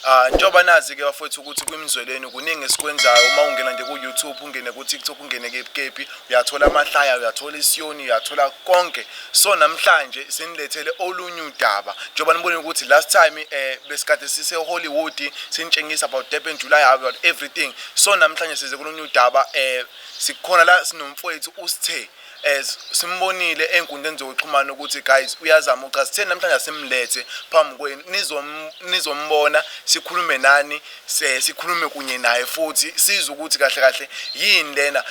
Ah, njengoba nazi-ke bafowethu ukuthi kwimzweleni kuningi esikwenzayo. Uma ungena nje ku-YouTube, ungene ku-TikTok, ungene kephi, uyathola amahlaya, uyathola isiyoni, uyathola konke. So namhlanje sinilethele olunye udaba, njengoba nibonile ukuthi last time besikade sise-Hollywood, sinitshengisa about Durban July, about everything. So namhlanje size kolunye udaba. Sikhona la, sinomfowethu uSithe, as simbonile ey'nkundleni zokuxhumana ukuthi, guys, uyazama uchaza. Sithe namhlanje asimlethe phambi kwenu, nizombona, sikhulume nani, sikhulume kunye naye futhi sizwe ukuthi kahle kahle yini lena.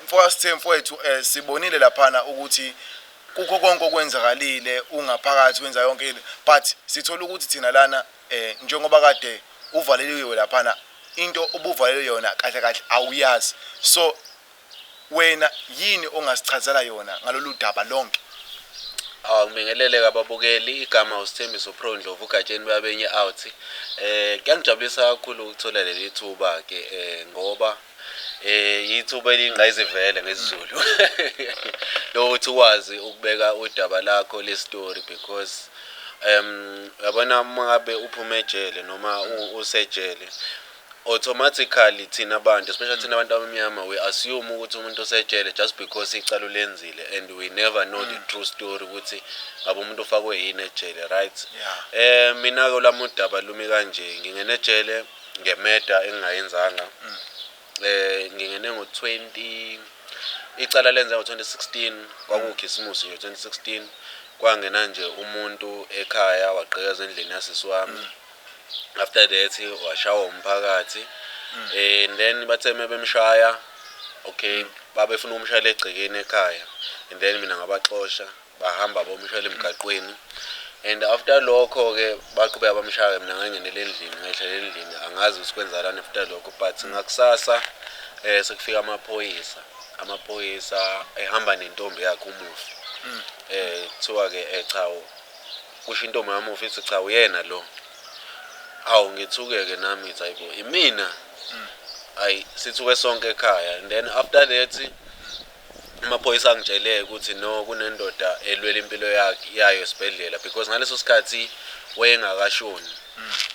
Mfoka Sithe, mfowethu, sibonile laphana ukuthi kukho konke okwenzakalile, ungaphakathi, wenza yonke into, but sithola ukuthi thina lana, njengoba kade uvaleliwe laphana, into obuvalelwe yona kahle kahle awuyazi. So wena yini ongasichazela yona ngalolu daba lonke? Awu, ngibingelele ababukeli. Igama uSithembiso Pro Ndlovu, uGatsheni babenye out. Kuyangijabulisa kakhulu ukuthola leli thuba ke, ngoba ithuba elingqayizivele ngesiZulu lokuthi ukwazi ukubeka udaba lakho le story, because uyabona, uma ngabe uphuma ejele noma usejele, automatically thina abantu, especially thina abantu abamnyama, we assume ukuthi umuntu osejele just because icala ulenzile, and we never know the true story ukuthi ngabe umuntu ufakwe yini ejele, right? Yeah. Mina ke lami udaba lumi kanje: ngingene ejele nge-murder engingayenzanga. Ngingene ngo-20, icala lenza ngo-2016, kwakukhisimusi nje 2016. Kwangena nje umuntu ekhaya, wagqekeza endlini yasisi wami. After that washawa umphakathi, and then bathe bemshaya, okay, babefuna ukumshayela egcekeni ekhaya, and then mina ngabaxosha, bahamba bomshayela emgaqweni, and after lokho-ke baqhubeka bamshaya. Mina ngangenela endlini, ngayihlela endlini, angazi ukuthi kwenzakalani after lokho, but ngakusasa sekufika amaphoyisa, amaphoyisa ehamba nentombi yakhe umufi. Kuthiwa-ke cha, kusho intombi yamufi ithi, "Cha, uyena lo." Awu, ngithuke-ke nami, ngithi, "Hayibo, imina?" Ayi, sithuke sonke ekhaya. And then after that amaphoyisa angitshele ukuthi no, kunendoda elwela impilo yakhe yayo esibhedlela, because ngaleso sikhathi wayengakashoni,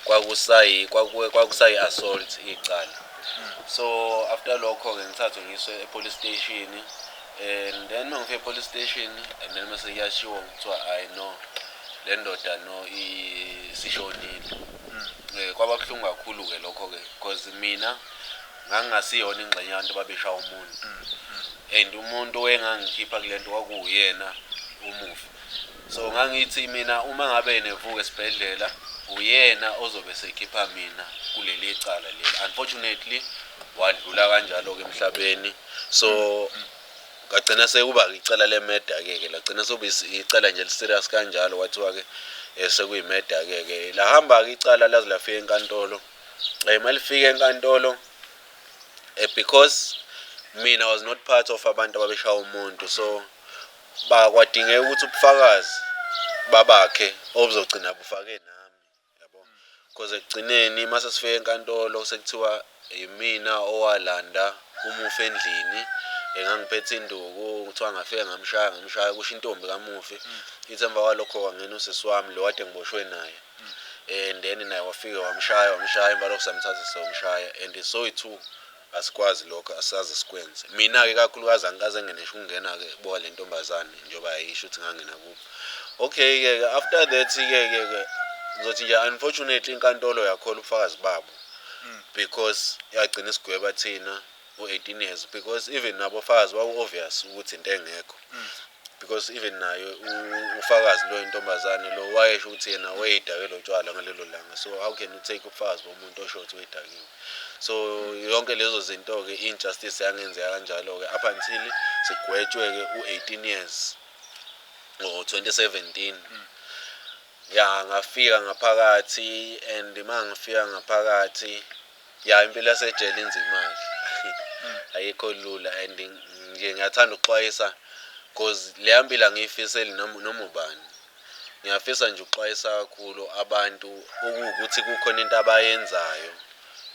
kwakusayi assault icala. So after lokho-ke ngithathwe ngiswe e-police station, and then uma ngifike e-police station, and then mase kuyashiwo, kuthiwa, "Hayi no, le ndoda no, isishonile." Kwaba buhlungu kakhulu-ke lokho-ke, because mina ngangingasiyona ingxenye yabantu ababeshaya umuntu, and umuntu owengangikhipha kule nto kwakuwuyena umufi. So ngangithi mina uma ngabe nevuka esibhedlela, uyena ozobe sekhipha mina kuleli cala leli. Unfortunately wadlula kanjalo-ke emhlabeni. So kagcina sekuba icala le-murder-ke ke, lagcina sekuba icala nje li-serious kanjalo. Kwathiwa-ke sekuyi-murder-ke ke. Lahamba-ke icala laze lafika enkantolo. Malifika enkantolo, because mina was not part of abantu ababeshaya umuntu, so bakwadingeka ukuthi ubufakazi babakhe obuzogcina bufake nami, yabo, because ekugcineni mase sifike enkantolo sekuthiwa imina owalanda umufi endlini, ngangiphethe induku. Kuthiwa ngafika ngamshaya, ngamshaya, kusho intombi kamufi. Ithi emva kwalokho kwangena usisi wami lo kade ngiboshwe naye, and then naye wafika wamshaya, wamshaya. Emva lokho samthatha somshaya, and soyi-two asikwazi lokho, asaze sikwenze. Mina-ke kakhulukazi angikaze ngenesho ukungena-ke kubo le ntombazane, njengoba yayisho ukuthi ngangena kubo. Okay-ke, after that-ke ke ke ngizothi nje unfortunately inkantolo yakhola ubufakazi babo, because yagcina isigweba thina u-18 years, because even nabofakazi kwaku-obvious ukuthi into engekho, because even naye ufakazi lo intombazane lo wayesho ukuthi yena wayedake utshwala ngalelo langa. So how can you take ubufakazi bomuntu osho ukuthi wedakiwe? So yonke lezo zinto-ke, injustice yangenzeka kanjalo-ke up until sigwetshwe-ke u-18 years ngo-2017. Ya, ngafika ngaphakathi, and uma ngifika ngaphakathi, ya, impilo yasejele inzima-ke, ayikho lula, and nje ngiyathanda ukuxwayisa, 'cause leya mpilo angiyifiseli noma ubani. Ngiyafisa nje ukuxwayisa kakhulu abantu okuwukuthi kukhona into abayenzayo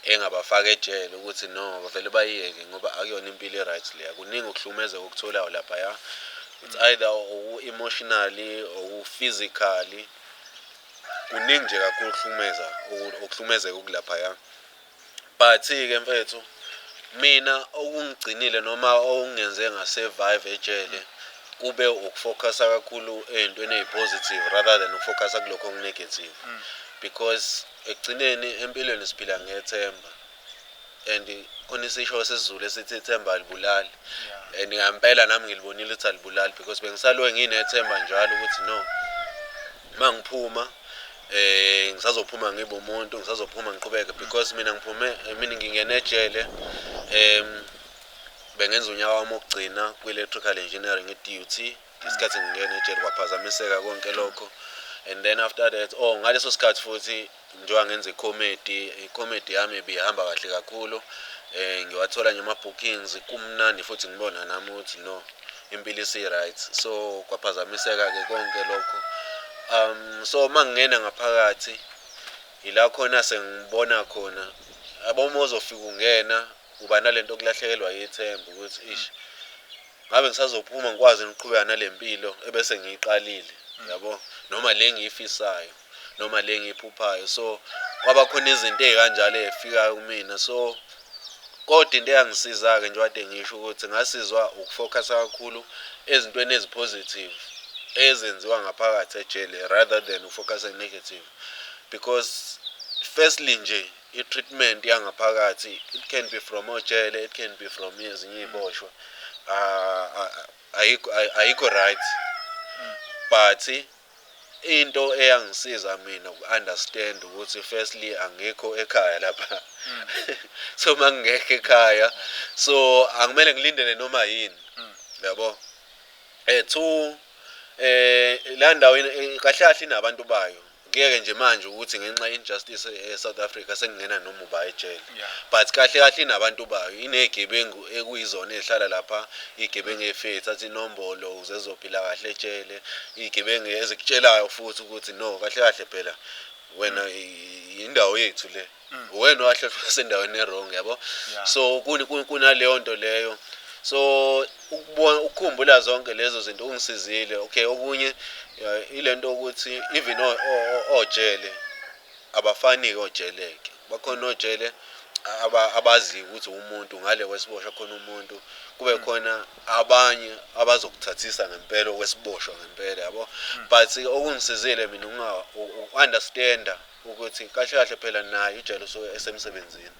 engabafaka ejele, ukuthi no, bavele bayiyeke, ngoba akuyona impilo e-right leya. Kuningi ukuhlukumezeka okutholayo laphaya. It's either oku-emotionally, oku-physically. Kuningi nje kakhulu ukuhlukumeza, ukuhlukumezeka okulaphaya. But-ke mfethu, mina okungigcinile noma okungenze nga-survive ejele kube ukufocusa kakhulu ey'ntweni ey'positive rather than ukufocusa kulokho oku-negative, because ekugcineni empilweni siphila ngethemba, and khona isisho sesiZulu esithi ithemba alibulali. And ngampela nami ngilibonile ukuthi alibulali, because bengisaloke nginethemba njalo ukuthi no, uma ngiphuma ngisazophuma ngibe umuntu, ngisazophuma ngiqhubeke, because mina ngiphume, mina ngingene ejele bengenza unyaka wami wokugcina kwi-electrical engineering e-DUT. Isikhathi ngingena ejele kwaphazamiseka konke lokho, and then after that, oh, ngaleso sikhathi futhi njengoba ngenza i-comedy, i-comedy yami ibihamba kahle kakhulu, ngiwathola nje ama-bookings, kumnandi futhi ngibona nami ukuthi no, impilo isi-right. So kwaphazamiseka-ke konke lokho. So uma ngingena ngaphakathi, ila khona sengibona khona yabo, uma uzofika ungena uba nalento okulahlekelwa yithemba ukuthi ish, ngabe ngisazophuma ngikwazi ukuqhubeka nale mpilo ebese ngiyiqalile, yabo, noma le ngiyifisayo noma le ngiyiphuphayo. So kwaba khona izinto ey'kanjalo ey'fikayo kumina. So kodwa into eyangisiza-ke, njengoba kade ngisho ukuthi ngasizwa ukufocusa kakhulu ezintweni ezi-positive ezenziwa ngaphakathi ejele rather than ukufocusa negative, because firstly nje i-treatment yangaphakathi, it can be from ojele, it can be from ezinye iy'boshwa, ayikho right. But into eyangisiza mina uku-understand ukuthi firstly angikho ekhaya lapha, so uma ngingekho ekhaya, so angimele ngilindele noma yini, yabo. Two, la ndawo kahle kahle inabantu bayo. Kuyeke nje manje ukuthi ngenxa ye-injustice e-South Africa sekungena noma uba ejele, but kahle kahle inabantu bayo, iney'gebengu ekuyizona ey'hlala lapha, iy'gebengu ey'fike y'thatha inombolo ukuze zizophila kahle ejele, iy'gebengu ezikutshelayo futhi ukuthi no, kahle kahle phela wena indawo yethu le, wena wahle usendaweni e-wrong, yabo. So kunaleyo nto leyo. So ukubona, ukukhumbula zonke lezo zinto ungisizile. Okay, okunye ilento ukuthi even ojele abafani-ke, ojele-ke bakhona, ojele abaziyo ukuthi umuntu ngale kwesiboshwa khona umuntu, kube khona abanye abazokuthathisa ngempela okwesiboshwa ngempela, yabo. But okungisizile mina uku-understanda ukuthi kahle kahle phela naye ujele usuke esemsebenzini,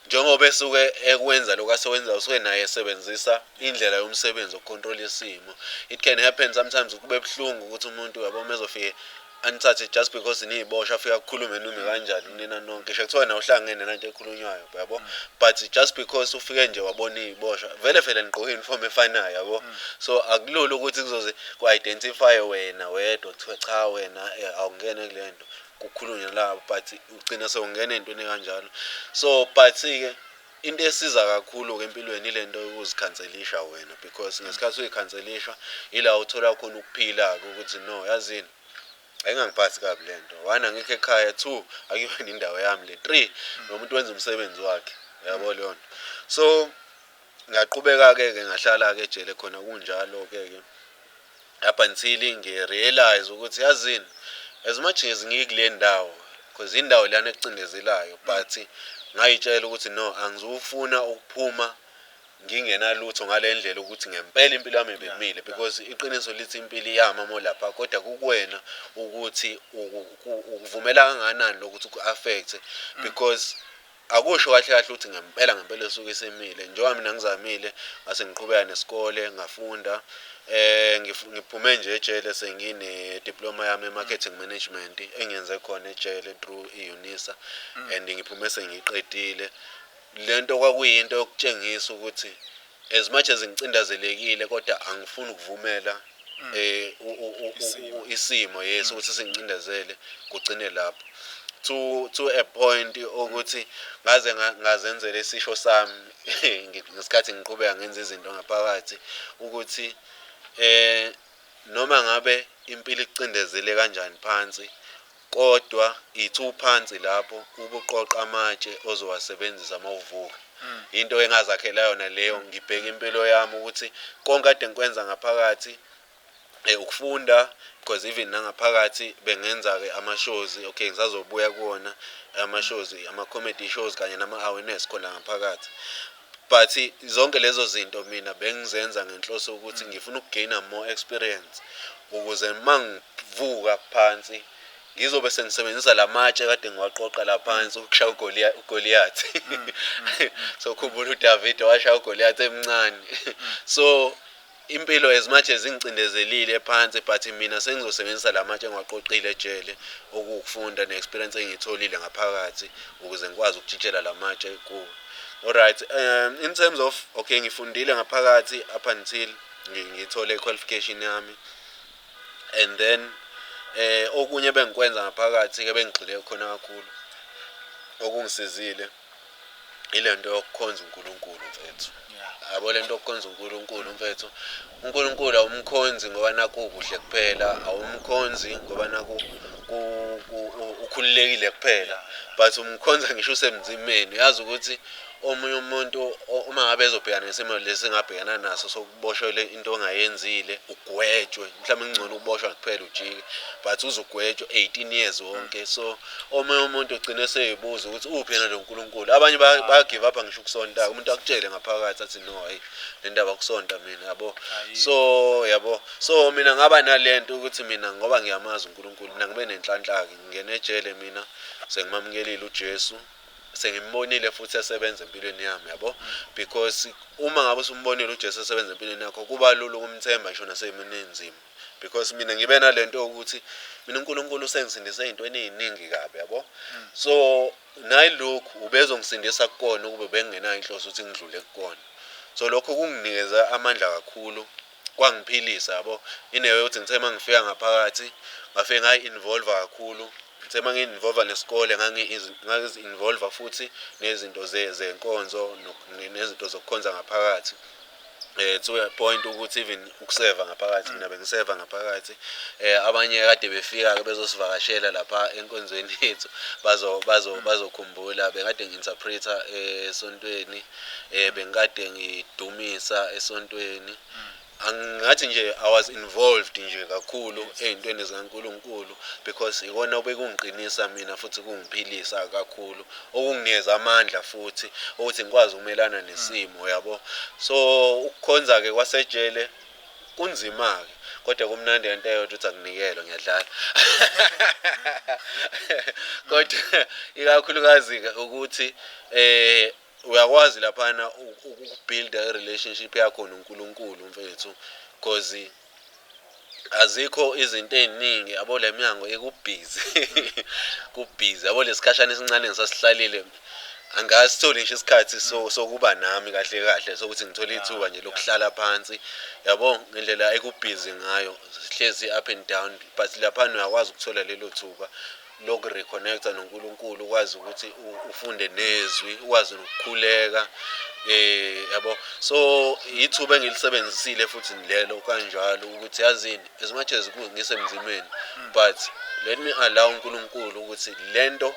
njengoba esuke ekwenza lokhu asewenza, usuke naye esebenzisa indlela yomsebenzi wokucontrol isimo. It can happen sometimes kube buhlungu ukuthi umuntu, yabo, uma ezofike anithathe just because niyiboshwa, afike akukhulume noma kanjani kunina nonke, ngisho kuthiwa nawe uhlangene nanto ekhulunywayo, yabo. But just because ufike nje wabona iy'boshwa, vele vele nigqoke i-uniform efanayo, yabo, so akulula ukuthi kuzoze ku-identify wena wedwa, kuthiwe cha, wena awungene kule nto kukhulunywa la, but ugcina sewungena ey'ntweni kanjalo. So but-ke into esiza kakhulu-ke empilweni ile nto yokuzikhanselisha wena, because ngesikhathi uyikhanselisha ila uthola khona ukuphila-ke ukuthi no, yazini, ayingangiphathi kabi le nto. One, angikho ekhaya. Two, akuyona indawo yami le. Three, nomuntu wenza umsebenzi wakhe, yabo leyo nto. So ngaqhubeka-ke ke, ngahlala-ke ejele khona kunjalo-ke ke up until ngi-realize ukuthi yazini, as much as ngikule ndawo, because indawo lana ekucindezelayo, but ngayitshela ukuthi no, angizufuna ukuphuma ngingenalutho ngale ndlela ukuthi ngempela impilo yami ibimile, because iqiniso lithi impilo iyama mo lapha, kodwa kukuwena ukuthi ukuvumela kangakanani lokuthi ku-affect, because akusho kahle kahle ukuthi ngempela ngempela esuke isimile. Njengoba mina ngizamile, ngase ngiqhubeka nesikole, ngafunda, ngiphume nje ejele sengine diploma yami e-marketing management engiyenze khona ejele through i-UNISA, and ngiphume sengiyiqedile lento. Kwakuyinto yokutshengisa ukuthi as much as ngicindezelekile, kodwa angifuni ukuvumela Isimo. Isimo, yes, ukuthi singicindezele kugcine lapho, to a point ukuthi ngaze ngazenzela isisho sami ngesikhathi ngiqhubeka ngenza izinto ngaphakathi ukuthi noma ngabe impilo ikucindezele kanjani phansi, kodwa ithi uphansi lapho ubuqoqa amatshe ozowasebenzisa mawuvuka. Into engazakhela yona leyo, ngibheka impilo yami ukuthi konke kade ngikwenza ngaphakathi. Ukufunda, because even nangaphakathi bengenza-ke ama-shows. Okay, ngisazobuya kuwona ama-shows, ama-comedy shows kanye nama-awareness khona ngaphakathi. But zonke lezo zinto mina bengizenza ngenhloso ukuthi ngifuna ukugaina more experience, ukuze uma ngivuka phansi ngizobe sengisebenzisa la matshe kade ngiwaqoqa la phansi ukushaya uGoliath. So khumbula uDavid washaya uGoliath emncane. So impilo, as much as ingicindezelile phansi, but mina sengizosebenzisa la matshe engiwaqoqile ejele, okuwukufunda ne-experience engiyitholile ngaphakathi, ukuze ngikwazi ukutshintshela la matshe kuwo. Alright, in terms of, okay, ngifundile ngaphakathi up until ngithole i-qualification yami, and then okunye bengikwenza ngaphakathi ke, bengigxile khona kakhulu, okungisizile, ilento yokukhonza uNkulunkulu, mfethu. Yabo, lento yokukhonza uNkulunkulu, mfethu, uNkulunkulu awumkhonzi ngoba nakhu kuhle kuphela, awumkhonzi ngoba nakhu ukhululekile kuphela, but umkhonza ngisho usemzimeni. Uyazi ukuthi omunye umuntu uma ngabe ezobhekana nesimo lesi engabhekana naso sokuboshelwe into ongayenzile, ugwetshwe, mhlawumbe kungcono ukuboshwa kuphela ujike, but uzogwetshwa 18 years wonke. So omunye umuntu ugcine eseyibuza ukuthi uphi yena lo nkulunkulu. Abanye baya-give up ngisho ukusonta. Umuntu akutshele ngaphakathi athi, "No, hayi, le ndaba kusonta mina," yabo. So yabo, so mina ngaba nalento ukuthi mina, ngoba ngiyamazi uNkulunkulu, mina ngibe nenhlanhla-ke, ngingene ejele mina sengimamukelile uJesu, sengimbonile futhi esebenza empilweni yami, yabo. Because uma ngabe usumbonile uJesu esebenza empilweni yakho, kuba lula ukumthemba ngisho nasemini enzima, because mina ngibe nalento yokuthi mina uNkulunkulu usengisindise ey'ntweni ey'ningi kabi, yabo. So nayilokhu ubezongisindisa kukona ukube bengingenayo inhloso ukuthi ngidlule kukona. So lokho kunginikeza amandla kakhulu, kwangiphilisa, yabo, in a way ukuthi ngithe uma ngifika ngaphakathi ngafike ngayi-involve kakhulu. Ngithe uma ngi-involve nesikole, ngangizi-involve futhi nezinto zenkonzo nezinto zokukhonza ngaphakathi, to a point ukuthi even ukuseva ngaphakathi, mina bengiseva ngaphakathi. Abanye kade befika ke bezosivakashela lapha enkonzweni yethu bazo bazo bazokhumbula bekade ngi-interpreta esontweni, bengikade ngidumisa esontweni. Angathi nje I was involved nje kakhulu ey'ntweni zikaNkulunkulu, because ikona obekungiqinisa mina futhi kungiphilisa kakhulu, okunginikeza amandla futhi ukuthi ngikwazi ukumelana nesimo, yabo. So ukukhonza-ke kwasejele kunzima-ke, kodwa kumnandi. Into eyodwa ukuthi akunikelwa, ngiyadlala, kodwa ikakhulukazi-ke ukuthi uyakwazi laphana ukubuilda i-relationship yakho noNkulunkulu, mfethu, cause azikho izinto ey'ningi, yabo. Le mnyango ikubhizi, kubhizi, yabo. Lesikhashana esincane ngisasihlalile, angasitholi ngisho isikhathi sokuba nami kahle kahle, sokuthi ngithole ithuba nje lokuhlala phansi, yabo, ngendlela ekubhizi ngayo, sihlezi up and down. But laphana uyakwazi ukuthola lelo thuba loku-reconnecta noNkulunkulu, ukwazi ukuthi ufunde nezwi, ukwazi nokukhuleka, yabo. So ithuba engilisebenzisile futhi lelo kanjalo, ukuthi yazini, as much as ngisemzimeni, but let me allow uNkulunkulu ukuthi lento,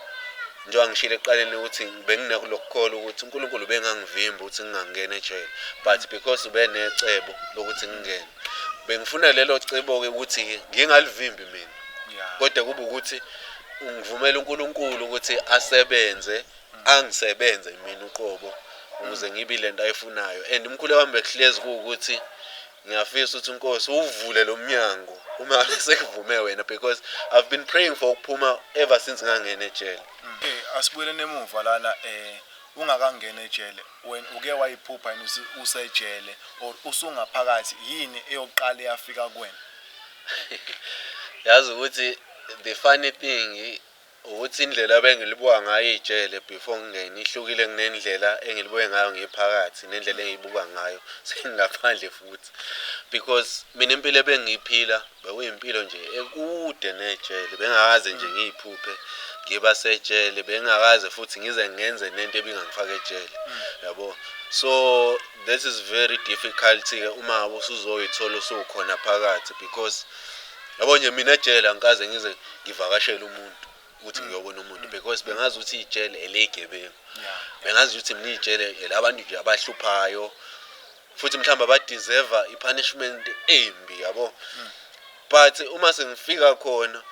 njengoba ngishilo ekuqaleni ukuthi benginalokukholwa ukuthi uNkulunkulu bengangivimba ukuthi ngingangena ejele, but because ubenecebo lokuthi ngingene, bengifuna lelo cebo-ke ukuthi ngingalivimbi mina, kodwa kube ukuthi ngivumela uNkulunkulu ukuthi asebenze, angisebenze mina uqobo, ukuze ngibe lento ayifunayo. And umkhuleko wami bekuhlezi kuwukuthi ngiyafisa ukuthi inkosi uvule lo mnyango uma sekuvume wena, because I've been praying for ukuphuma ever since ngangena ejele. Asibuyeleni emuva lana. Ungakangena ejele, wena uke wayiphupha yini usejele or usungaphakathi? Yini eyokuqala eyafika kuwena? Yazi ukuthi the funny thing ukuthi indlela ebengilibuka ngayo ijele before ngingene ihlukile kunendlela engilibuke ngayo ngiphakathi, nendlela engiyibuka ngayo sengingaphandle futhi, because mina impilo ebengiyiphila bekuyimpilo nje ekude nejele. Bengakaze nje ngiyiphuphe ngiba sejele, bengakaze futhi ngize ngenze nento ebingangifaka ejele, yabo. So this is very difficult-ke uma ngabe usuzoyithola usukhona phakathi, because yabo nje mina ejele angikaze ngize ngivakashele umuntu, ukuthi ngiyobona umuntu, because bengazi ukuthi ijele eley'gebengu. Bengazi ukuthi mina ijele elabantu nje abahluphayo, futhi mhlawumbe abadeserva i-punishment embi, yabo. But uma sengifika khona,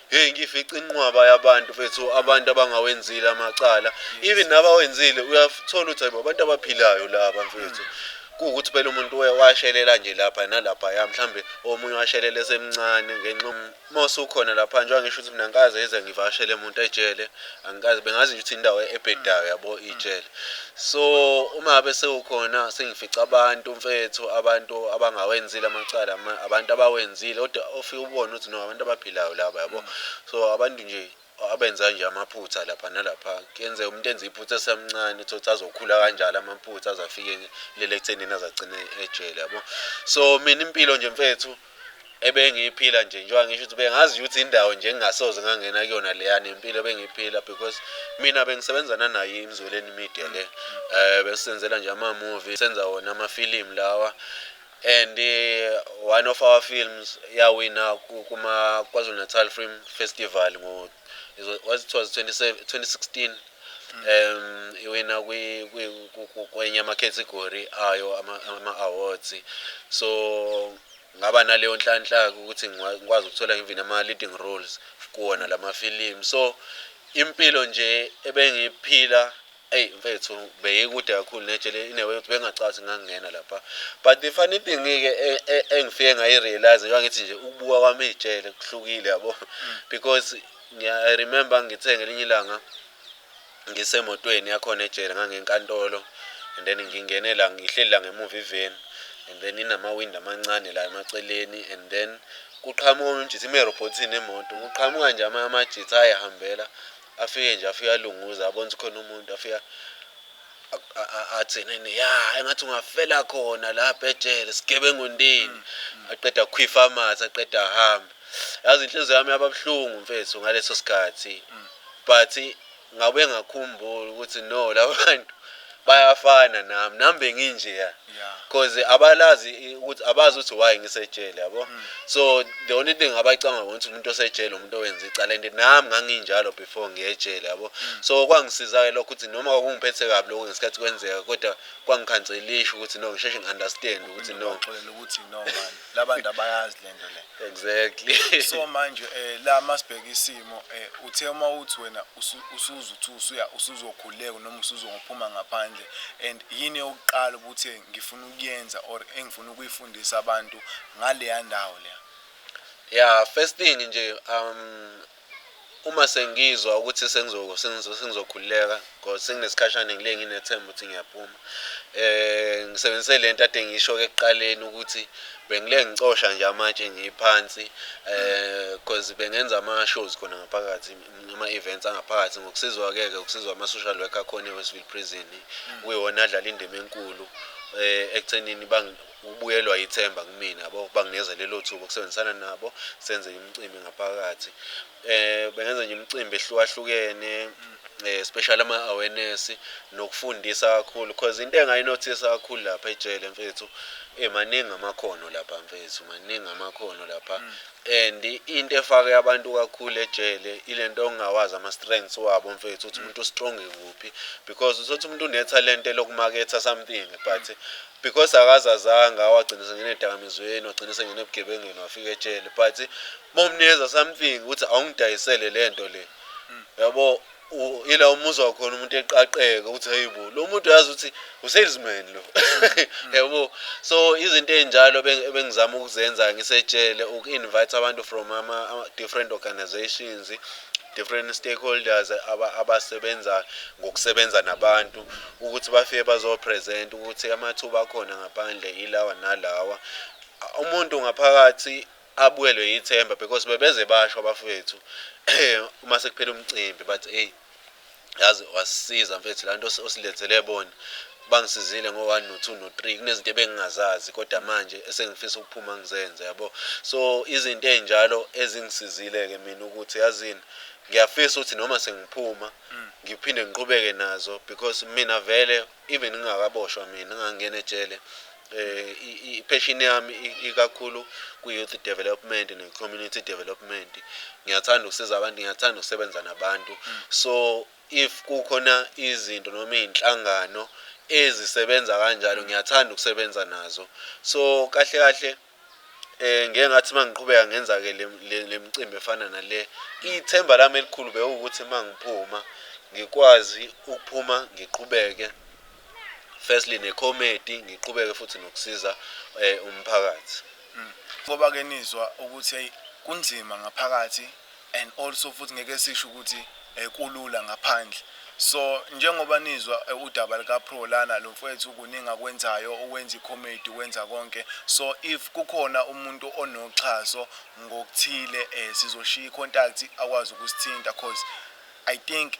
hey, ngifica inqwaba yabantu mfethu, abantu abangawenzile amacala, even nabawenzile uyathola ukuthi hayibo, abantu abaphilayo laba mfethu. Kuwukuthi phela umuntu washelela nje lapha nalapha, ya, mhlambe omunye washelela esemncane ngenxa uma usukhona lapha. Njengoba ngisho ukuthi mina ngikaze eze ngivakashele umuntu ejele, angikaze, bengazi nje ukuthi indawo ebhedayo, yabo, ijele. So uma ngabe sewukhona, sengifica abantu mfethu, abantu abangawenzile amacala, abantu abawenzile, kodwa ofike ubone ukuthi no, abantu abaphilayo laba, yabo. So abantu nje abenza nje amaphutha lapha nalapha, kuyenzeka umuntu enze iphutha esemncane, uthole ukuthi azokhula kanjalo amaphutha, aze afike lele ekuthenini azagcine ejele, yabo. So mina impilo nje mfethu ebengiyiphila nje, njengoba ngisho ukuthi bengazi ukuthi indawo nje engingasoze ngangena kuyona leya, nempilo ebengiyiphila, because mina bengisebenza nanayo iMzweleni Media le, besenzela nje ama-movie, senza wona amafilimu lawa, and one of our films yawina kuma KwaZulu Natal Film Festival ngo was it 27 2016, iwina kwenye ama-category ayo ama awards. So ngaba naleyo nhlanhla ukuthi ngikwazi ukuthola even ama leading roles kuwona lama film. So impilo nje ebengiyiphila, eyi mfethu, beyikude kakhulu nejele, in a way ukuthi bengacathi ngangena lapha. But the funny thing-ke engifike ngayi-realize, njengoba ngithi nje ukubuka kwami ijele kuhlukile, yabo, because I remember ngithe ngelinye ilanga ngisemotweni yakhona ejele, ngangenkantolo, and then ngingene la, ngihleli la ngemuva iveni, and then inamawindi amancane la emaceleni, and then kuqhamuka umjitha, ime erobhothini imoto, kuqhamuka nje amajitha ayihambela, afike nje, afike alunguza, abona ukuthi khona umuntu, afika athi nene, ya, engathi ungafela khona lapha ejele, sigebengu ndini. Aqeda kukhwifa amathe, aqeda ahambe. Yazi inhliziyo yami yaba buhlungu mfethu ngaleso sikhathi, but ngabe ngakhumbula ukuthi no, laba bantu bayafana nami, nami benginje ya, cause abalazi ukuthi abazi ukuthi why ngisejele, yabo. So the only thing abacanga ukuthi umuntu osejele umuntu owenza icala, and nami nganginjalo before ngiyejele, yabo. So kwangisiza-ke lokho ukuthi noma kwakungiphethe kabi lokho ngesikhathi kwenzeka, kodwa kwangikhanselisha ukuthi no, ngisheshe ngi-understand ukuthi no. Baxolela ukuthi no man, labantu abayazi lento le. Exactly. So manje la masibheka isimo, uthe uma uthi wena usuze uthi usuya usuzokhuleka noma usuzophuma ngaphandle, and yini yokuqala ukuthi ngifuna ukuyenza or engifuna ukuyifundisa abantu ngaleya ndawo leya? Yeah, first thing nje, uma sengizwa ukuthi sengizokhululeka, because senginesikhashana ngile nginethemba ukuthi ngiyaphuma, ngisebenzise lento ade ngisho ekuqaleni ukuthi bengile ngicosha nje amatshe ngiphansi, because bengenza ama shows khona ngaphakathi, ama events angaphakathi, ngokusizwa ke ukusizwa ama social worker khona eWestville Prison, kuyiwona adlala indima enkulu ekuthenini bang ubuyelwa ithemba kumina, yabo, banginikeza lelo thuba ukusebenzisana nabo senze imicimbi ngaphakathi. Bengenza nje imicimbi ehlukahlukene, especially ama awareness nokufundisa kakhulu, because into engayinothisa kakhulu lapha ejele mfethu, maningi amakhono lapha mfethu, maningi amakhono lapha. And into efake abantu kakhulu ejele ilento ongawazi ama strengths wabo mfethu, ukuthi umuntu strong kuphi, because uthothi umuntu unetalent lokumaketha something, but because akazazanga wagcina sengena edakamizweni, wagcina sengena ebugebengeni, wafika ejele. But bomnikeza something ukuthi awungidayisele lento le, yabo, ila umuzwa khona umuntu eqaqeka ukuthi hayibo, lo muntu uyazi ukuthi usalesman lo, yabo. So izinto ey'njalo ebengizama ukuzenza ngisejele, uku-invite abantu from ama different organizations, different stakeholders abasebenza ngokusebenza nabantu, ukuthi bafike bazopresent ukuthi amathuba akhona ngaphandle ilawa nalawa, umuntu ngaphakathi abuyelwe yithemba, because bebeze basho abafowethu uma sekuphela umcimbi, bathi, "Hey, yazi wasisiza mfethu, laa nto osilethele bona, bangisizile ngo-one no-two no-three, kunezinto ebengingazazi kodwa manje esengifisa ukuphuma ngizenze," yabo. So izinto ey'njalo ezingisizile-ke mina ukuthi yazini, ngiyafisa ukuthi noma sengiphuma ngiphinde ngiqhubeke nazo, because mina vele even ngingakaboshwa, mina ngangena ejele, i-passion yami ikakhulu kwi-youth development ne-community development. Ngiyathanda ukusiza abantu, ngiyathanda ukusebenza nabantu. So if kukhona izinto noma iy'nhlangano ezisebenza kanjalo, ngiyathanda ukusebenza nazo. So kahle kahle Ngeke ngathi mangiqhubeka ngenza ke le micimbi efana nale, ithemba lami elikhulu bewukuthi mangiphuma ngikwazi ukuphuma ngiqhubeke firstly ne-comedy, ngiqhubeke futhi nokusiza umphakathi. Ngoba ke nizwa ukuthi hey, kunzima ngaphakathi and also futhi ngeke sisho ukuthi kulula ngaphandle. So njengoba nizwa udaba lika Pro lana, lo mfowethu kuningi akwenzayo, uwenza i-comedy, wenza konke. So if kukhona umuntu onoxhaso ngokuthile, sizoshiya i-contact akwazi ukusithinta, cause I think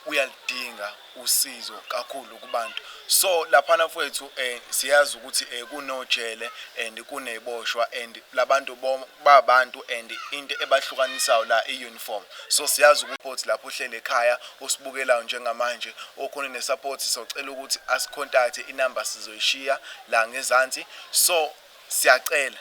uyalidinga usizo kakhulu kubantu. So laphana mfowethu, siyazi ukuthi kunojele and kuneboshwa and labantu babantu and into ebahlukanisayo la i-uniform. So siyazi ukuthi lapho uhlele ekhaya osibukelayo njengamanje okhona ne-support, socela ukuthi asi-contact, inamba sizoyishiya la ngezansi. So siyacela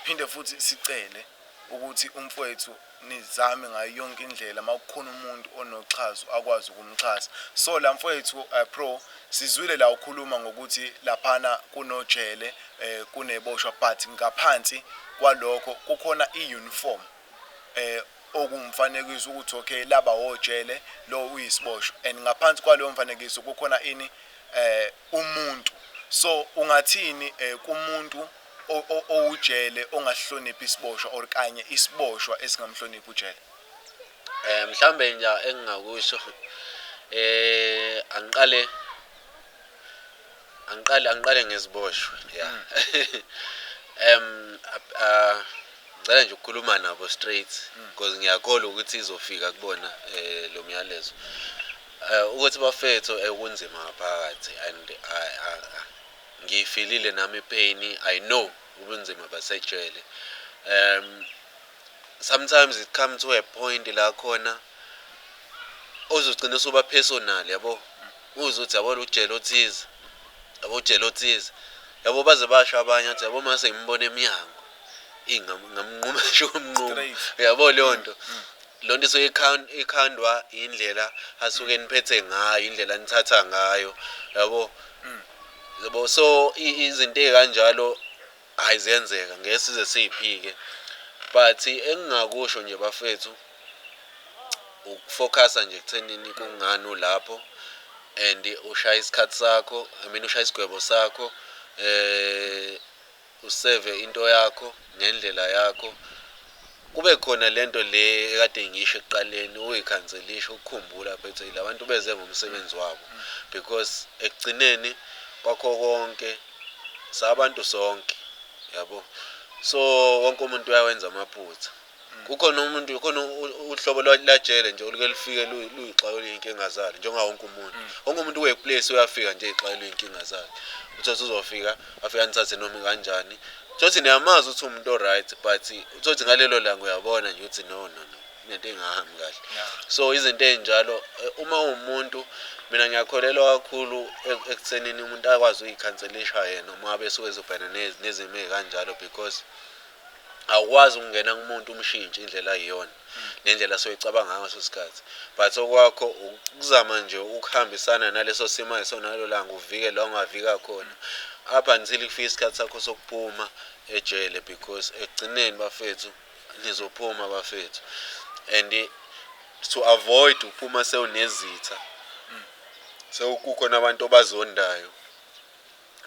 phinde futhi sicele ukuthi umfowethu nizame ngayo yonke indlela, uma kukhona umuntu onoxhaso akwazi ukumxhasa. So la mfowethu, Pro, sizwile la ukhuluma ngokuthi laphana kunojele, kuneboshwa, but ngaphansi kwalokho kukhona i-uniform okumfanekiso ukuthi okay, laba ojele, lo uyisiboshwa, and ngaphansi kwaleyo mfanekiso kukhona ini, umuntu. So ungathini kumuntu owujele ongahloniphi isiboshwa or kanye isiboshwa esingamhloniphi ujele? Mhlambe nje engingakusho, angiqale ngeziboshwa, yeah. Ngicela nje ukukhuluma nabo straight because ngiyakholwa ukuthi izofika kubona lo myalezo, ukuthi bafethu, kunzima ngaphakathi and ngiyifilile nami i-pain. I know ubunzima basejele. Sometimes it come to a point la khona ozogcina usuba personal, yabo, uzothi yabo ujele othize, yabo ujele othize, yabo, baze basho abanye athi yabo mase ngimbona eminyango ngamnquma nje umnqumo. Straight. Yabo, leyo nto leyo nto isuke ikhandwa indlela asuke niphethe ngayo, indlela nithatha ngayo, yabo, yabo. So izinto ey'kanjalo hayi ziyenzeka, ngeke size siyiphike, but engingakusho nje bafethu ukufocusa nje ekuthenini kungani ulapho and ushaya isikhathi sakho, I mean ushaya isigwebo sakho, useve into yakho ngendlela yakho, kube khona lento le ekade ngisho ekuqaleni, uyikhanselisha ukukhumbula phethe labantu beze ngomsebenzi wabo, because ekugcineni kwakho konke sabantu sonke, yabo. So wonke umuntu uyawenza amaphutha. Kukhona umuntu khona uhlobo lajele nje oluke lufike luyixakelwe iy'nkinga zalo, njengawo wonke umuntu. Wonke umuntu workplace uyafika nje ey'xakelwe iy'nkinga zakhe, uthole uzofika afike anithathe noma kanjani, uthole niyamazi ukuthi umuntu o-right, but uthole ngalelo langa uyabona nje ukuthi no, no, no, kunento engahambi kahle. So izinto ey'njalo, uma uwumuntu, mina ngiyakholelwa kakhulu ekuthenini umuntu akwazi ukuyikhanselisha yena uma ngabe esuke ezobhekana nezimo ey'kanjalo, because awukwazi ukungena kumuntu umshintshe indlela ayiyona nendlela asoyicabanga ngaso leso sikhathi, but okwakho ukuzama nje ukuhambisana naleso simo ayisona nalelo langa, uvike la ungavika khona up until kufike isikhathi sakho sokuphuma ejele, because ekugcineni bafethu nizophuma bafethu, and to avoid ukuphuma sewunezitha, sewukukhona abantu obazondayo,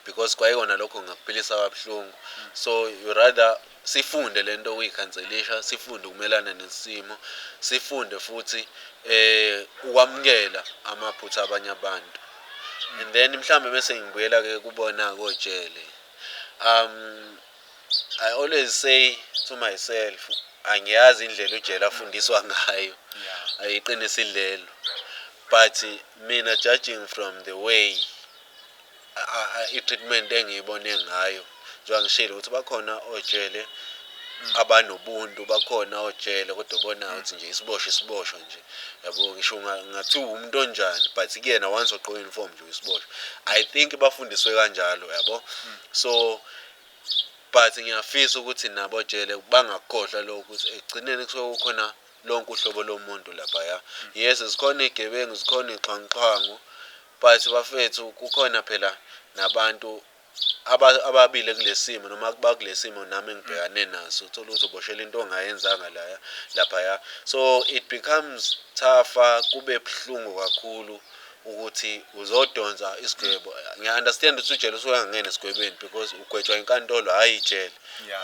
because kwayikona lokho ngakuphilisa kabuhlungu. So you rather sifunde lento okuyikhanselisha, sifunde ukumelana nesimo, sifunde futhi ukwamukela amaphutha abanye abantu. And then mhlambe bese ngibuyela ke kubona kojele, I always say to myself, angiyazi indlela ujele afundiswa ngayo, ayiqinisa idlelo, but mina judging from the way i-treatment engiyibone ngayo, njengoba ngishilo ukuthi bakhona ojele abanobuntu, bakhona ojele kodwa ubona ukuthi nje isiboshwa isiboshwa nje, yabo, ngisho ngathiwa umuntu onjani, but kuyena once wagqoka uniform nje uyisiboshwa. I think bafundiswe kanjalo, yabo. So but ngiyafisa ukuthi nabo jele bangakukhohlwa lokho, ukuthi ekugcineni kusuke kukhona lonke uhlobo lomuntu laphaya. Yes, zikhona iy'gebengu, zikhona iy'xhwanguxhwangu, but bafethu kukhona phela nabantu. Ababile kulesimo noma bakulesimo nami engibhekane naso, uthola ukuthi uboshela into ongayenzanga laya laphaya. So it becomes tougher, kube buhlungu kakhulu ukuthi uzodonsa isigwebo. Ngiya-understand ukuthi ujele usuke angangena esigwebeni because ugwetshwa inkantolo, hhayi ijele.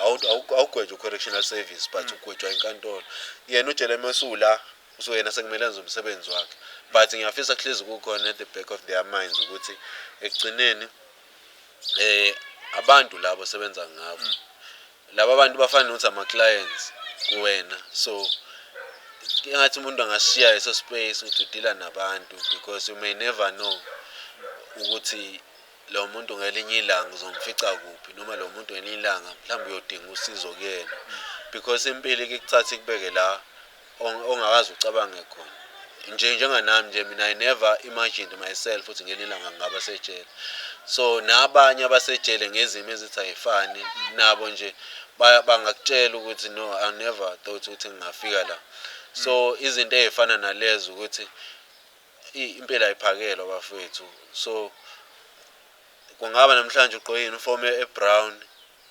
Awugwetshwa u-correctional service, but ugwetshwa inkantolo. Yena ujele mesula usuke yena sekumele enze umsebenzi wakhe, but ngiyafisa kuhlezi kukhona at the back of their minds ukuthi ekugcineni abantu labo sebenza ngabo, laba bantu bafana nokuthi ama-clients kuwena. So engathi umuntu angashiya leso space ukuthi udila nabantu, because you may never know ukuthi lo muntu ngelinye ilanga uzomfica kuphi, noma lo muntu ngelinye ilanga mhlawumbe uyodinga usizo kuyena, because impilo ikuthatha ikubeke la ongakaze ucabange khona. Nje njenganami nje, mina I never imagined myself ukuthi ngelinye ilanga ngingaba sejele. So nabanye abasejele ngezimo ezithi ayifani nabo nje bangakutshela ukuthi no, I never thought ukuthi ngingafika la. So izinto ey'fana nalezo, ukuthi impilo ayiphakelwa bafowethu. So kungaba namhlanje ugqoke i-uniform e-brown,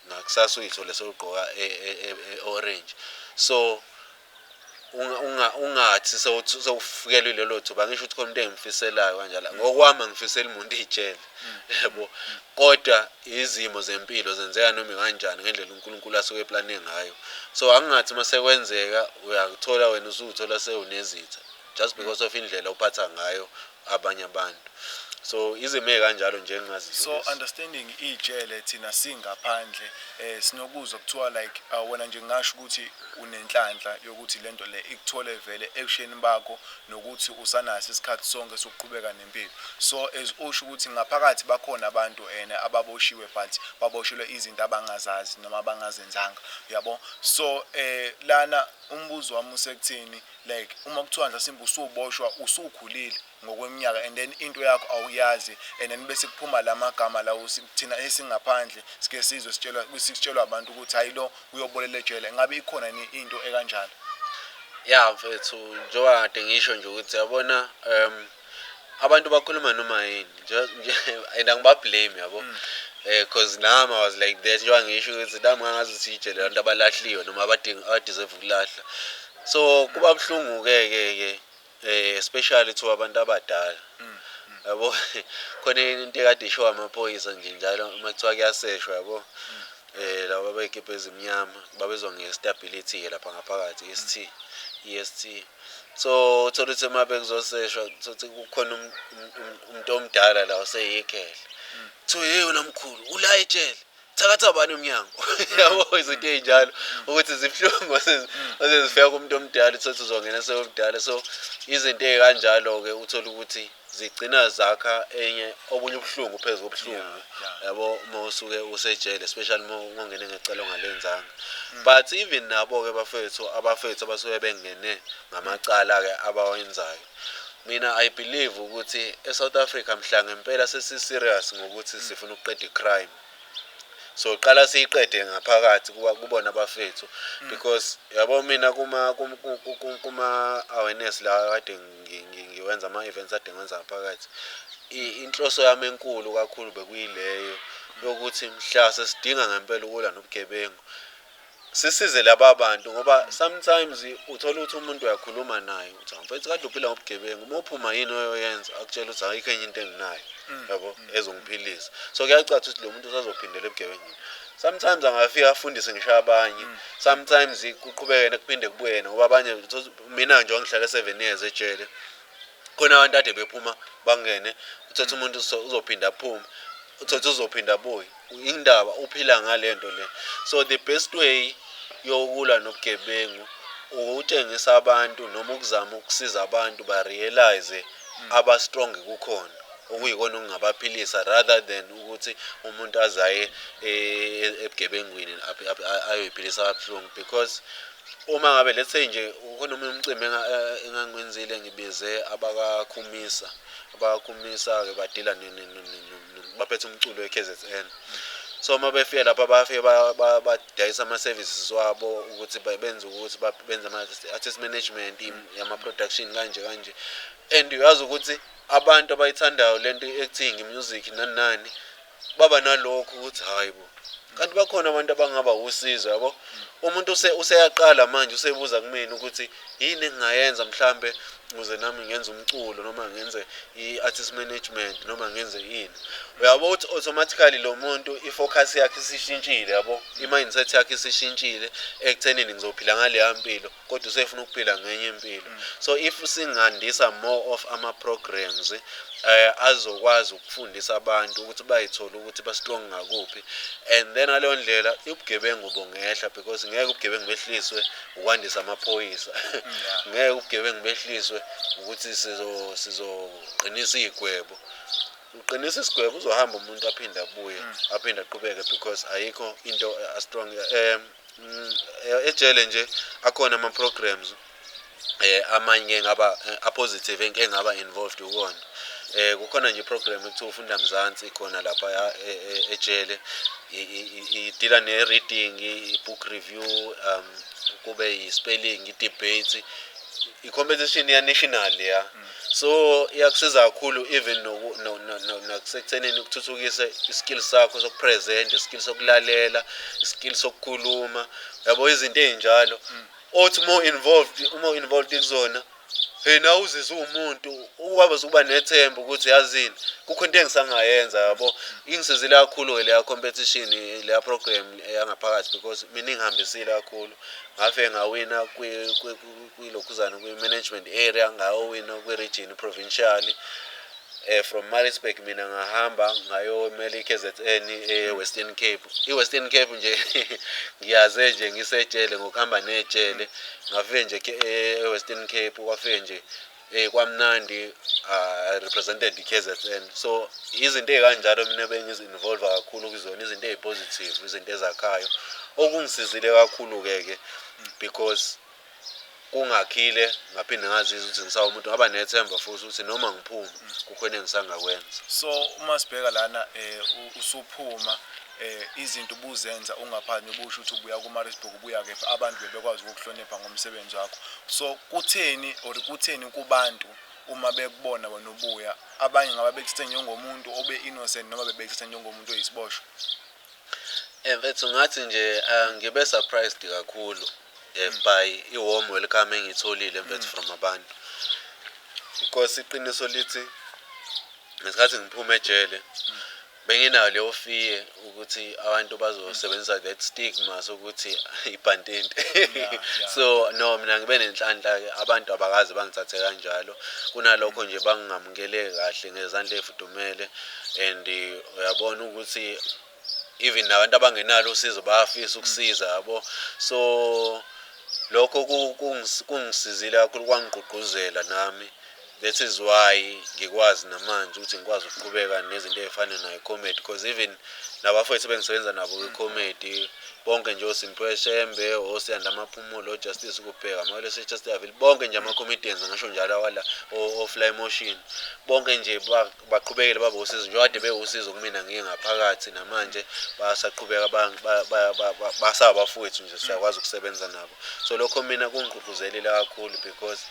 ngakusasa uyithole sewugqoka e-orange. So ungathi sewufikelwe lelo thuba. Ngisho ukuthi khona into engimfiselayo kanjalo, ngokwami angifiseli umuntu ijele, yabo, kodwa izimo zempilo zenzeka noma kanjani ngendlela uNkulunkulu asuke eplane ngayo. So angingathi uma sekwenzeka uyakuthola wena usuthola sewunezitha just because of indlela ophatha ngayo abanye abantu. So izimo ey'kanjalo nje So engingazidlulisa. Understanding ijele, thina singaphandle sinokuzwa kuthiwa like wena nje ngingasho ukuthi unenhlanhla yokuthi lento le ikuthole vele ebusheni bakho, nokuthi usanaso isikhathi sonke sokuqhubeka nempilo. So as usho ukuthi ngaphakathi bakhona abantu ene ababoshiwe, but baboshelwe izinto abangazazi noma abangazenzanga, uyabo. So lana umbuzo wami usekuthini, like uma kuthiwa mhlasimbe usuboshwa usukhulile ngokweminyaka and then into yakho awuyazi, and then bese kuphuma la magama lawo, thina esingaphandle sike sizwe sitshelwa, sitshelwa abantu ukuthi hayi, lo uyobolela ejele. Ngabe ikhona yini into ekanjalo? Ya mfethu, njengoba kade ngisho nje ukuthi yabona, abantu bakhuluma noma yini nje and angibablame, yabo, cause nami I was like that. Njengoba ngisho ukuthi nami ngangazi ukuthi ijele abantu abalahliwe noma abadinga abadeserve ukulahla. So kuba buhlungu ke ke ke especially to abantu abadala, yabo. Khona into ekade ishiwo amaphoyisa nje njalo uma kuthiwa kuyaseshwa, yabo, laba abay'kibha ezimnyama babizwa nge-stability ke lapha ngaphakathi, EST, EST. So uthola ukuthi uma bekuzoseshwa, uthola kukhona umuntu omdala la oseyikhehla, kuthiwa hey, wena mkhulu ula ejele, thakatha bani umnyango, yabo. Izinto ey'njalo ukuthi zibuhlungu mase zifika kumuntu omdala, uthole ukuthi uzongena sewumdala. So izinto ey'kanjalo-ke uthola ukuthi zigcina zakha enye obunye ubuhlungu phezu kobuhlungu, yabo, uma usuke usejele, especially uma ungene ngecala ongalenzanga. But even nabo-ke bafethu, abafethu abasuke bengene ngamacala-ke abawenzayo, mina I believe ukuthi e-South Africa mhla ngempela sesi-serious ngokuthi sifuna ukuqeda i-crime, so qala siyiqede ngaphakathi kuba kubona abafethu, because yabo mina kuma awareness la kade ngiwenza, ama events ade ngiwenza ngaphakathi, inhloso yami enkulu kakhulu bekuyileyo yokuthi mhla sesidinga ngempela ukulwa nobugebengu, sisize laba bantu, ngoba sometimes uthola ukuthi umuntu uyakhuluma naye uthi, mfethu, kade uphila ngobugebengu, uma uphuma yini oyoyenza? Akutshela ukuthi ayikho enye into enginayo, yabo, ezongiphilisa. So kuyacaca ukuthi lo muntu usazophindela ebugebengwini. Sometimes angafika afundise ngisho abanye, sometimes kuqhubeke kuphinde kubuye, ngoba abanye mina nje ngihlale 7 years ejele, khona abantu ade bephuma bangene, uthatha umuntu uzophinda aphume, uthatha uzophinda abuye, indaba uphila ngale nto le. So the best way yokulwa nobugebengu ukutshengisa abantu noma ukuzama ukusiza abantu ba-realize aba-strong kukhona okuyikona okungabaphilisa, rather than ukuthi umuntu azaye ebugebengwini ayoyiphilisa kabuhlungu. Because uma ngabe, let's say nje, ukhona omunye umcimbi engangiwenzile, ngibize abakakhumisa, abakakhumisa-ke badila baphethe umculo we-KZN. So uma befika lapha, bafike badayisa ama-services wabo ukuthi benze ukuthi benze ama-artist management, ama-production, kanje kanje. And uyazi ukuthi abantu abayithandayo lento i-acting, music, nani nani. Baba nalokho ukuthi hayi bo, kanti bakhona abantu abangaba usizo, yabo. Umuntu useyaqala manje usebuza kumina ukuthi yini engingayenza mhlambe ukuze nami ngenze umculo noma ngenze i-artist management noma ngenze ini. Uyabo ukuthi automatically lo muntu i-focus yakhe isishintshile, yabo, i-mindset yakhe isishintshile ekuthenini ngizophila ngaleya mpilo, kodwa usefuna ukuphila ngenye impilo. So if singandisa more of ama-programs azokwazi ukufundisa abantu ukuthi bayithole ukuthi ba-strong ngakuphi, and then ngaleyo ndlela ubugebengu bungehla, because ngeke ubugebengu behliswe ukwandisa amaphoyisa, ngeke ubugebengu behliswe ukuthi sizoqinisa iy'gwebo. Uqinisa isigwebo, uzohamba umuntu aphinde abuye, aphinde aqhubeke, because ayikho into a-strong ejele nje. Akhona ama-programs amanye ngaba a-positive engaba involved kuwona. Kukhona nje i-program ekuthiwa Ufunda Mzansi khona lapha ejele, i-deal-a ne-reading, i-book review, kube i-spelling, i-debate, i-competition ya-national ya. So iyakusiza kakhulu even nasekuthenini ukuthuthukise i-skill sakho soku-present, i-skill sokulalela, i-skill sokukhuluma, yabo, izinto ey'njalo othi more involved, uma involved kuzona, hey, nawe uzizwe uwumuntu ukwazi ukuba nethemba ukuthi yazini kukho into engisangayenza, yabo. Ingisizile kakhulu-ke leya competition, leya program yangaphakathi, because mina ingihambisile kakhulu. Ngafike ngawina kwilokhuzana kwi-management area, ngayowina kwi-region provincial. From Maritzburg mina ngahamba ngayomela i-KZN e-Western Cape. I-Western Cape nje ngiyaze nje ngisejele ngokuhamba nejele, ngafike nje e-Western Cape, kwafike nje kwamnandi. I represented i-KZN. So izinto ey'kanjalo mina bengizi-involve kakhulu kuzona, izinto ey'positive, izinto ezakhayo, okungisizile kakhulu-ke ke because kungakhile ngaphinde ngazizwa ukuthi ngisawumuntu, ngaba nethemba futhi ukuthi noma ngiphuma kukhona engisangakwenza. So uma sibheka lana usuphuma, izinto ubuzenza ungaphandle, ubusho ukuthi ubuya ku-Maritzburg, ubuya kephi, abantu bebekwazi ukukuhlonipha ngomsebenzi wakho. So kutheni or kutheni kubantu uma bekubona wena ubuya, abanye ngabe bekuthathe njengomuntu obe innocent noma bebekuthatha njengomuntu oyisiboshwa? Mfethu, ngathi nje ngibe surprised kakhulu by i-warm welcome engiyitholile, mfethu, from abantu, because iqiniso lithi ngesikhathi ngiphuma ejele benginayo leyo fear ukuthi abantu bazosebenzisa that stigma sokuthi ibhantenti. So no, mina ngibe nenhlanhla-ke, abantu abakaze bangithathe kanjalo. Kunalokho nje bangingamukele kahle ngezandla ey'fudumele, and uyabona ukuthi even nabantu abangenalo usizo bayafisa ukusiza, yabo. So lokho kungisizile kakhulu, kwangigqugquzela nami. That is why ngikwazi namanje ukuthi ngikwazi ukuqhubeka nezinto ey'fana nayo i-comedy, because even nabafowethu bengisebenza nabo kwi-comedy bonke nje, oSimphiwe Shembe, oSiyanda Maphumulo, oJustice Kubheka, Mawelese Chesterfield, bonke nje ama-comedians ngisho njalo awala o-Fly Motion, bonke nje baqhubekile baba usizo njengoba kade bewusizo kumina ngiye ngaphakathi. Namanje basaqhubeka, basabafowethu nje, siyakwazi ukusebenza nabo. So lokho mina kungigqugquzelile kakhulu, because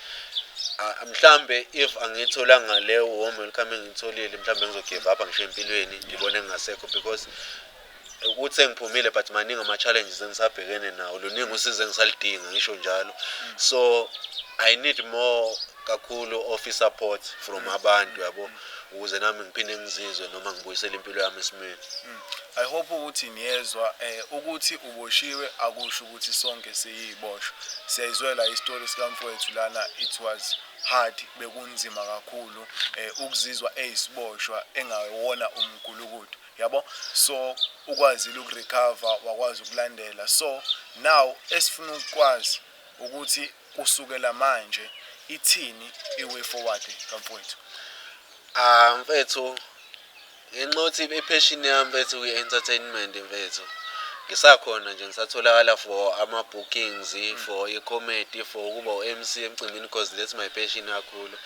mhlambe if angiyitholanga leyo warm welcome engiyitholile, mhlambe ngizo-give up ngisho empilweni, ngibone ngingasekho, because ukuthi sengiphumile but maningi ama-challenges engisabhekene nawo, luningi usizo engisalidinga, ngisho njalo. So I need more kakhulu of i-support from abantu, yabo, ukuze nami ngiphinde ngizizwe noma ngibuyisele impilo yami esimeni. I hope ukuthi niyezwa ukuthi uboshiwe akusho ukuthi sonke siyiboshwa. Siyayizwela isitori sikamfowethu lana. It was hard, bekunzima kakhulu ukuzizwa eyisiboshwa engawona umgulukudu, yabo. So ukwazile uku-recover, wakwazi ukulandela. So now esifuna ukwazi ukuthi kusukela manje ithini i-way forward kamfowethu? Ah, mfethu, ngenxa yokuthi i-passion yami, mfethu, kwi-entertainment, mfethu, ngisakhona nje, ngisatholakala for ama-bookings, for i-comedy, for ukuba u-MC emcimbini, because that's my passion kakhulu.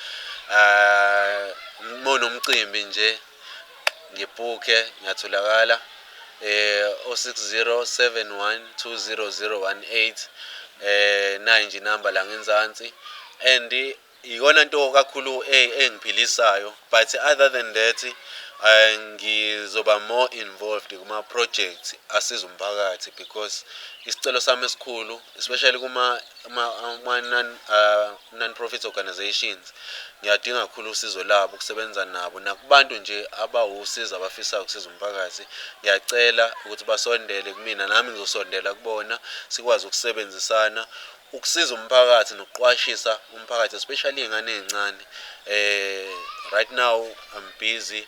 Uma unomcimbi nje ngibhukhe, ngiyatholakala 0607120018, nayi nje inamba la ngenzansi, and iyona nto kakhulu engiphilisayo. But other than that, Ngizoba more involved kuma-projects asiza umphakathi, because isicelo sami esikhulu, especially kuma non-profit organizations, ngiyadinga kakhulu usizo labo, ukusebenza nabo, nakubantu nje abawusizo abafisayo ukusiza umphakathi. Ngiyacela ukuthi basondele kumina, nami ngizosondela kubona, sikwazi ukusebenzisana ukusiza umphakathi nokuqwashisa umphakathi, especially iy'ngane ey'ncane. Right now I'm busy,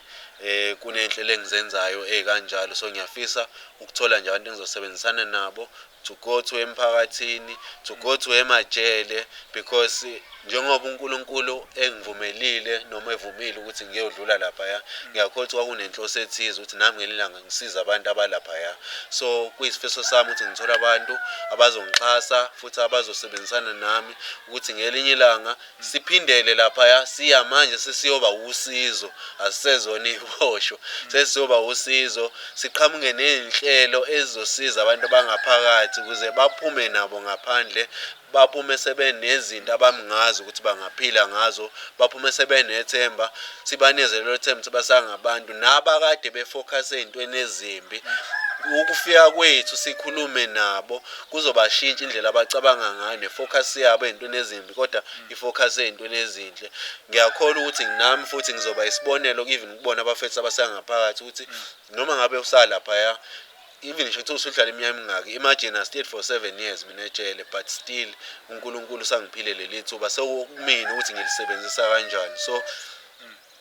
kuney'nhlelo engizenzayo ey'kanjalo, so ngiyafisa ukuthola nje abantu engizosebenzisana nabo to go to emphakathini, to go to emajele, because njengoba uNkulunkulu engivumelile noma evumile ukuthi ngiyodlula laphaya, ngiyakholwa ukuthi kwakunenhloso ethize ukuthi nami ngelinye ilanga ngisize abantu abalaphaya. So kuyisifiso sami ukuthi ngithole abantu abazongixhasa futhi abazosebenzisana nami ukuthi ngelinye ilanga siphindele laphaya. Siya manje sesiyoba usizo, asisezona iy'boshwa, sesiyoba usizo, siqhamuke ney'nhlelo ezizosiza abantu abangaphakathi ukuze baphume nabo ngaphandle, baphume sebenezinto abamngazi ukuthi bangaphila ngazo, baphume sebenethemba, sibaneze lelo themba ukuthi basangabantu nabakade befocus ey'ntweni ezimbi. Ukufika kwethu sikhulume nabo kuzobashintsha indlela abacabanga ngayo nefocus yabo ey'ntweni ezimbi, kodwa ifocus ey'ntweni ezinhle. Ngiyakholwa ukuthi nami futhi ngizoba isibonelo even kubona abafethu abasangaphakathi, ukuthi noma ngabe usalaphaya, even ngisho kuthiwa usuhlala iminyaka emingaki. Imagine, I stayed for 7 years mina ejele, but still uNkulunkulu usangiphile leli thuba, sekukumina ukuthi ngilisebenzisa kanjani. So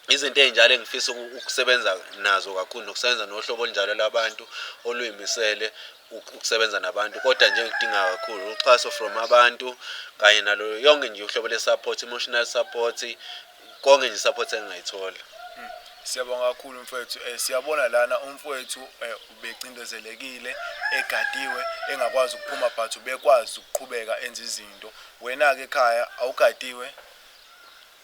izinto ey'njalo engifisa ukusebenza nazo kakhulu, nokusebenza nohlobo olunjalo labantu oluyimisele ukusebenza nabantu. Kodwa nje engikudinga kakhulu uxhaso from abantu kanye nalo yonke nje uhlobo le-support, emotional support, konke nje support engingayithola. Siyabonga kakhulu, mfowethu. Siyabona lana umfowethu ubecindezelekile, egadiwe, engakwazi ukuphuma, but ubekwazi ukuqhubeka enze izinto. Wena-ke ekhaya, awugadiwe,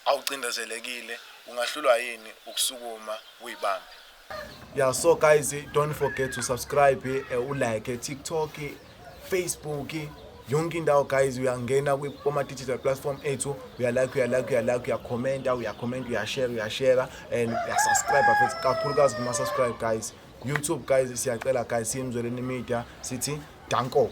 awucindezelekile, ungahlulwa yini ukusukuma uyibambe? Yeah, so guys, don't forget to subscribe, ulike TikTok, Facebook, yonke indawo, guys. Uyangena kuma-digital platform ethu, uyalike, uyalike, uyalike, uyakhomenta, uyakhomenta, uyashare, uyashare and uyasubscribe futhi, kakhulukazi kuma-subscribe, guys. YouTube, guys, siyacela, guys. Siyimzweleni Media, sithi danko.